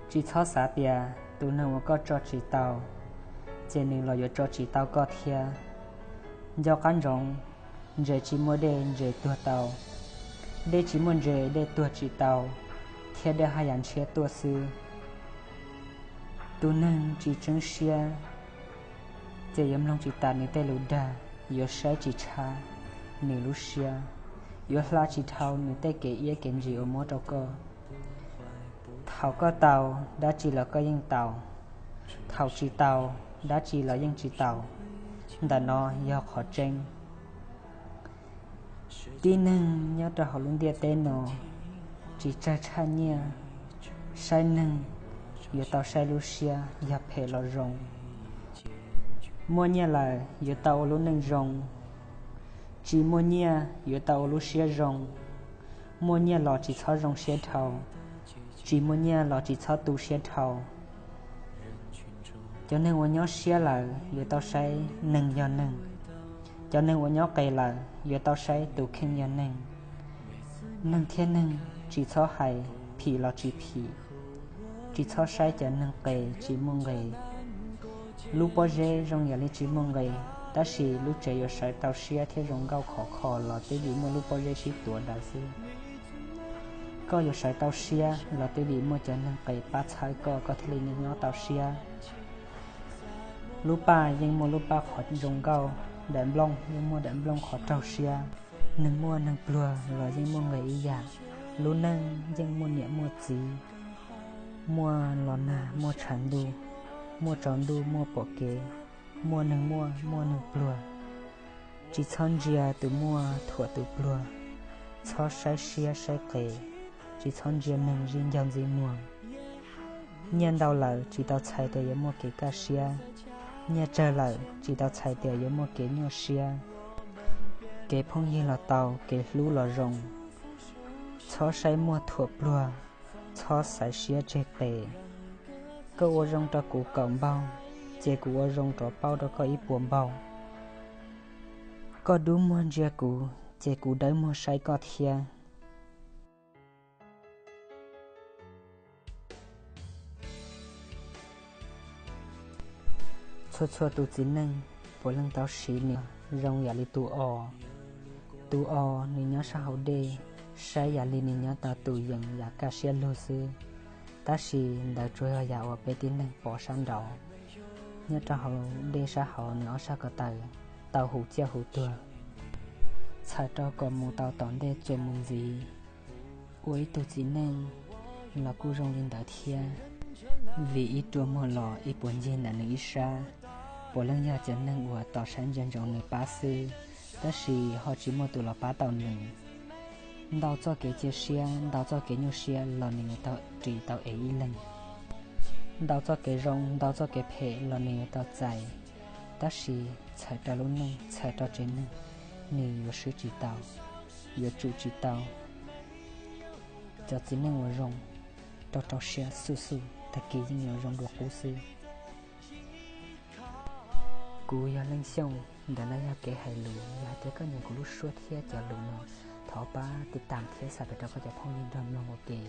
Tsis txhob xav tias tus neeg uas koj tso tsis tau, ces nws los yuav tso tsis tau koj thiab. Nco qab ntsoov, ntses tsis muaj dej ntses tuag tau, dej tsis muaj ntses dej tuag tsis tau, thiab dej haj yam ntshiab tuaj xwb. Tus neeg tsis tseeb siab, ces yuav mloog tsis tas nws tej lus dag, yuav saib tsis tshab nws lub siab, yuav hla tsis dhau nws tej kev iab kev ntsis uas muab rau koj. Thaum koj tau dab tsi los koj yeej tau, thaum tsis tau dab tsi los yeej tsis tau. Ntawm no yog qhov tseeb. Tib neeg nyob rau hauv lub ntiaj teb no tsis tsawg tshaj nyiaj. Saib neeg yuav tau saib lub siab yog phem los zoo. Muaj nyiaj lawm yuav tau ua lub neej zoo, tsis muaj nyiaj yuav tau ua lub siab zoo. Muaj nyiaj los tsis txhob zoo siab dhau, tsis muaj nyiaj los tsis txhob tu siab dhau. Cov neeg uas nyob siab lawm yuav tau saib neeg yog neeg. Cov neeg uas nyob qes lawm yuav tau saib tus kheej yog neeg. Neeg thiab neeg tsis txhob hais phim los tsis phim, tsis txhob saib cov neeg qes tsis muaj nqis. Lub pob zeb zoo yam li tsis muaj nqis, tab sis lub tsev yuav sawv tau siab thiab zoo nkauj khov kho los twb vim muaj lub pob zeb sib tuav ntawd xwb. Koj yuav sawv tau siab los twb vim muaj cov neeg qes pab txhawb koj, koj thiaj li nyob tau siab. Lub paj yeej muaj lub paj qhov zoo nkauj, daim nplooj yeej muaj daim nplooj qhov raug siab. Neeg muaj neeg pluag los yeej muaj nqis ib yam. Lub neej yeej muaj niam muaj txiv, muaj los nag muaj tshav ntuj, muaj tsaus ntuj muaj pom kev, muaj neeg muaj muaj neeg pluag. Tsis txhob ntsia tus muaj thuam tus pluag, txhob saib siab saib qes, tsis txhob ntsia neeg zij ncaug ntxi muag. Nyiaj ntau lawm tsis tau txhais tias yuav muaj kev kaj siab, nyiaj tsawg lawm tsis tau txhais tias yuav muaj kev nyuaj siab. Kev phooj ywg los tau, kev hlub los zoo, txhob saib muaj thuam pluag, txhob xaiv siab tseg qes. Koj ua zoo rau kuv kaum npaug, ces kuv ua zoo rov paub rau koj ib puas npaug. Koj dub muag ntsia kuv, ces kuv dawb muag saib koj thiab. Txhua txhua tus txiv neej puav leej tau siv nws zoo yam li tus os. Tus os nws nyob sab hauv dej, saib yam li nws nyob tau tus yees yam kaj siab lug xwb, tab sis ntawd tsuas yog yam uas peb tib neeg pom sab nraud. Nyob rau hauv dej sab hauv nws ob sab ko taw tau huv ciaj huv tuag, txhawm rau kom mus tau tom ntej txuas mus ntxiv. Ua ib tug txiv neej los kuj zoo li ntawd thiab, vim ib rua muag los ib puas ncig ntawm nws ib sab. Puav leej yog cov neeg uas tos saib ntsia ntsoov nws pab xwb, tab sis ho tsis muaj tus los pab tau nws. Ntau txoj kev cia siab, ntau txoj kev nyuaj siab los nws yuav tau ris tau ev ib leeg. Ntau txoj kev zoo, ntau txoj kev phem los nws yuav tau txais, tab sis txhawm rau lub neej, txhawm rau tsev neeg, nws yuav swb tsis tau, yuav tsum tsis tau. Cov txiv neej uas zoo, rau rau siab xub xub, tag kis yeej yuav zoo dua qub xwb. Kuv yog Leej Xyooj, ntawm no yog kev hais lus. Yog hais tias koj nyiam kuv lub suab thiab cov lus no, thov pab tiv tam thiab xa pem rau koj cov phooj ywg nrog mloog ua ke.